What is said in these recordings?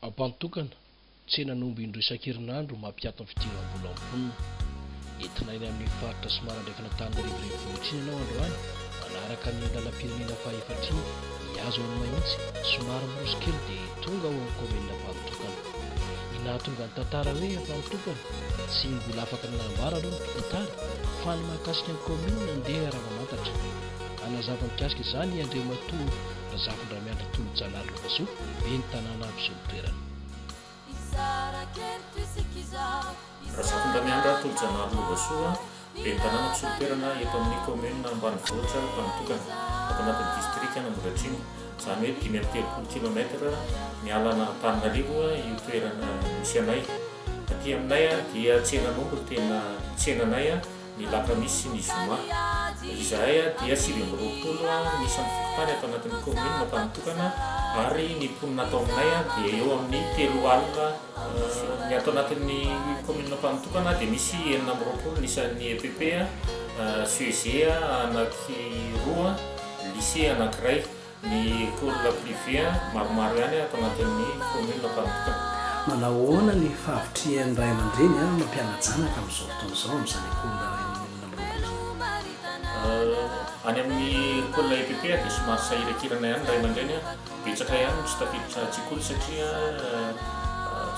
Ampanotokana, tsenan'omby indroa isan-kerinandro mampiato ny fidiram-bola ao mponina. Entina eny amin'ny faritra somary andrefan'Antananarivo renivohitra iny ianao androany, manaraka an'iny lalam-pirenena fahaefatra iny, mihazo an'i Mahitsy, somary miroso kely dia tonga ao amin'ny kaominina Ampanotokana. Ny nahatonga ny tantara hoe Ampanotokana, tsy mbola afaka nanambara aloha ny mpitantara fa ny mahakasika ny kaominina ndeha raha-mamantatra. Hanazava mikasika izany i Andriamatoa Razafindramiandra Tolojanahary Lovasoa, ben'ny tanàna mpisolo toerana. Razafindramiandra Tolojanahary Lovasoa, ben'ny tanàna mpisolo toerana eto amin'ny kaominina ambanivohitra Ampanotokana, ato anatin'ny distrikan'Ambohidratrimo, izany hoe 35 kilomètre miala an'Antananarivo io toerana misy anay. Aty aminay dia tsenan'omby no tena tsenanay. ny alakamisy sy ny zoma. Izahay dia 29 ny isan'ny fokontany ato anatin'ny kaominina Ampanotokana ary ny mponina ato aminay dia eo amin'ny 30. Ny ato anatin'ny kaominina Ampanotokana dia misy 26 ny isan'ny EPP, CEG anankiroa, lycée anankiray. Ny école privée maromaro ihany ato anatin'ny commune Ampanotokana. Manao ahoana ny fahavitrihan'ny ray aman-dreny mampiana-janaka amin'izao fotoana izao amin'izany école 26 izany? Any amin'ny école EPP dia somary sahirankirana ihany ny ray aman-dreny, betsaka ihany no tsy tafiditra an-tsekoly satria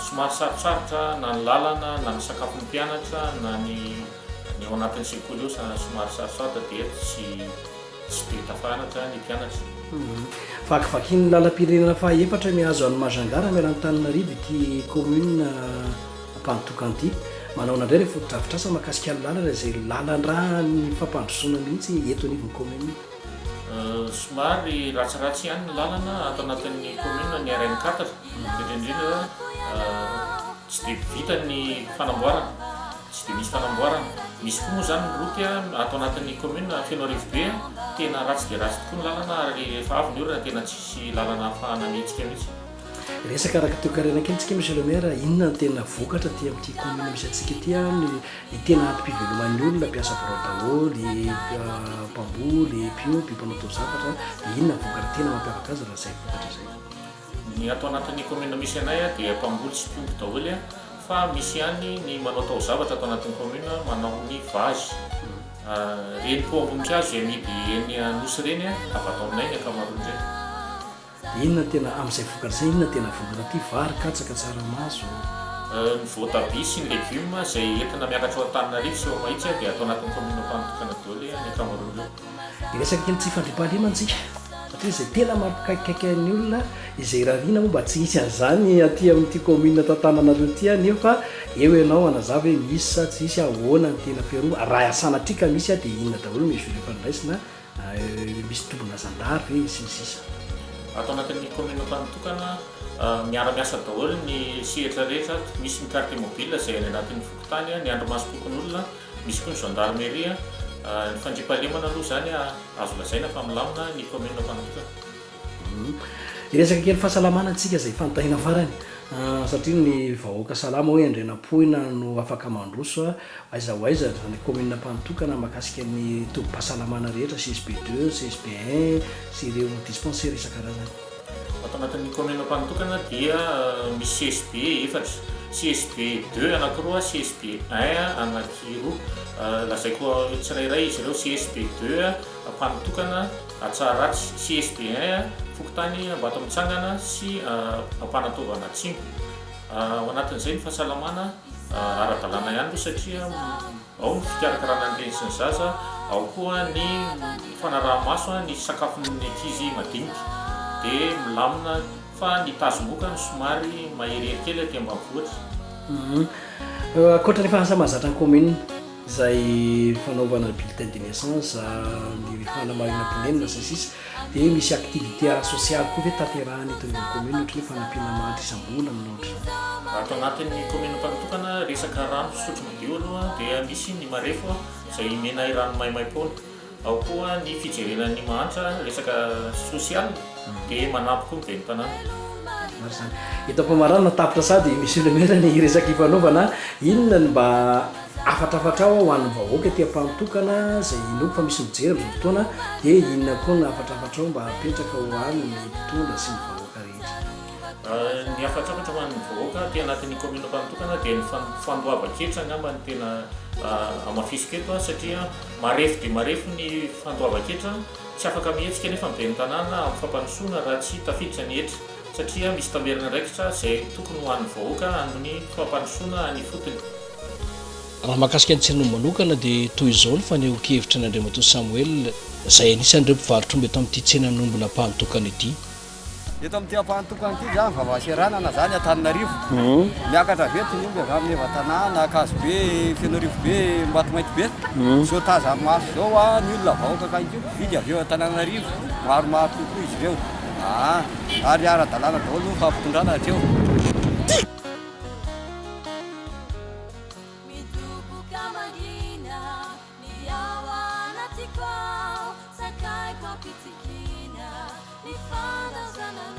somary sarotsarotra na ny lalana na ny sakafon'ny mpianatra na ny ny ao anatin'ny sekoly eo somary sarotsarotra dia tsy Tsy dia tafahanatra ny mpianatra. Vakivakian'ny lalam-pirenena fahaefatra mihazo an'i Majunga raha miala Antananarivo ity commune Ampanotokana ity. Manahoana indray ireo fotodrafitrasa mahakasika ny lalana izay lalan-dran'ny fampandrosoana mihitsy eto anivon'ny commune? Somary ratsiratsy ihany ny lalana ato anatin'ny commune ny RN quatre, indrindra indrindra tsy dia vita ny fanamboarana. Tsy dia misy fanamboarana. Misy koa moa izany ny route ato anatin'ny commune Fenoarivobe, tena ratsy dia ratsy tokoa ny lalana ary rehefa avy ny orana tena tsisy lalana ahafahana mihetsika mihitsy. Resaka araka toekarena kely tsika Monsieur le Maire, inona no tena vokatra aty amin'ity commune misy antsika ity an, ny tena antom-piveloman'ny olona, mpiasa birao daholo, mpamboly, mpiompy, mpanao taozavatra, dia inona ny vokatra tena mampiavaka azy raha izay vokatra izay? Ny ato anatin'ny commune misy anay dia mpamboly sy mpiompy daholo fa misy ihany ny manao taozavatra ato anatin'ny commune manao ny vazy. Ireny poham-boninkazo izay amidy eny Anosy ireny avy ato aminay ny ankamaroan'ireny. Inona no tena, amin'izay vokatra izay, inona no tena vokatra aty? Vary, katsaka, tsaramaso. Ny voatabia sy ny legioma izay entina miakatra ao Antananarivo sy ao Mahitsy dia ato anatin'ny commune Ampanotokana daholo ny ankamaroan'ireo. Hiresaka kely tsy fandriampahalemana tsika satria izay tena mampikaikikaika ny olona izay irariana moa mba tsy hisy an'izany aty amin'ity commune tantananareo ity anefa eo ianao hanazava hoe misy sa tsy hisy, ahoana ny tena fiarovana, raha sanatria ka misy dia inona daholo ny mesures efa noraisina, misy tombona zandary ve sy ny sisa. Ato anatin'ny commune Ampanotokana, miara-miasa daholo ny sehatra rehetra ato, misy ny quartier mobile izay any anatin'ny fokontany, ny andrimasom-pokonolona, Misy koa ny gendarmerie. Ny fandriampahalemana aloha izany azo lazaina fa milamina ny commune Ampanotokana. Hiresaka kely fahasalamana tsika izay fanontaniana farany satria ny vahoaka salama hoy Andrianampoina no afaka mandroso aiza ho aiza ny commune Ampanotokana mahakasika ny tobim-pahasalamana rehetra CSB deux, CSB un sy ireo dispensaires isan-karazany. Ato anatin'ny commune Ampanotokana dia misy CSB efatra, CSB deux anankiroa, CSB un anankiroa. Lazaiko tsirairay izy ireo, CSB deux Ampanotokana, Antsaharatsy, CSB un fokontany Ambatomitsangana sy Ampanataovana Atsimo. Ao anatin'izay ny fahasalamana ara-dalàna ihany aloha satria Ao ny fikarakarana ny reny sy ny zaza, ao koa ny fanaraha-maso ny sakafon'ny ankizy madinika. Dia milamina fa ny tazomoka no somary maherihery kely aty ambanivohitra. Ankoatra ny efa asa mahazatra ny commune, izay fanaovana ny bulletin de naissance, ny fanamarinam-ponenana sy ny sisa Dia misy activité ara-sosialy koa ve tanterahina eto anivon'ny commune ohatran'ny hoe fanampiana mahantra isam-bolana na ohatr'izany? Ato anatin'ny commune Ampanotokana, resaka rano fisotro madio aloha dia misy ny marefo izay omenay rano maimaimpoana. Ao koa ny fijerena ny mahantra, resaka social, dia manampy koa ny ben'ny tanàna. Marina izany. Eto am-pamaranana, tapitra sahady Monsieur le Maire ny resaka ifanaovana. Inona no mba Hafatrafatrao ho an'ny vahoaka ety am-panotokana izay inoako fa misy mijery amin'izao fotoana dia inona koa no hafatrafatrao mba hapetraka ho an'ny mpitondra sy ny vahoaka rehetra? Ny hafatrafatra ho an'ny vahoaka aty anatin'ny kaominina Ampanotokana dia ny fandoavan-ketra angamba no tena hamafisiko eto satria marefo dia marefo ny fandoavan-ketra, tsy afaka mihetsika anefa ny ben'ny tanàna amin'ny fampandrosoana raha tsy tafiditra ny hetra satria misy tamberin'andraikitra izay tokony ho an'ny vahoaka amin'ny fampandrosoana any ifotony. Raha mahakasika ny tsenan'omby manokana dia toy izao ny fanehoan-kevitry ny Andriamatoa Samuel izay anisan'ireo mpivarotra omby eto amin'ity tsenan'ombin'Ampahanitokana ity. Eto amin'ity Ampahanitokana ity izany vavaseranana izany Antananarivo. Miakatra avy eto ny omby avy amin'ny Evatanàna, Ankazobe, Fenoarivobe, Ambatomaintibe. Izao taza-maso izao ny olona vahoaka akaiky io mpividy avy eo Antananarivo. Maromaro kokoa izy ireo. Ary ara-dalàna daholo ny fampitondrana hatreo. Midoboka mangina ny ao anatiko ao, sakaiko am-pitsikiana ny fandaozana anao.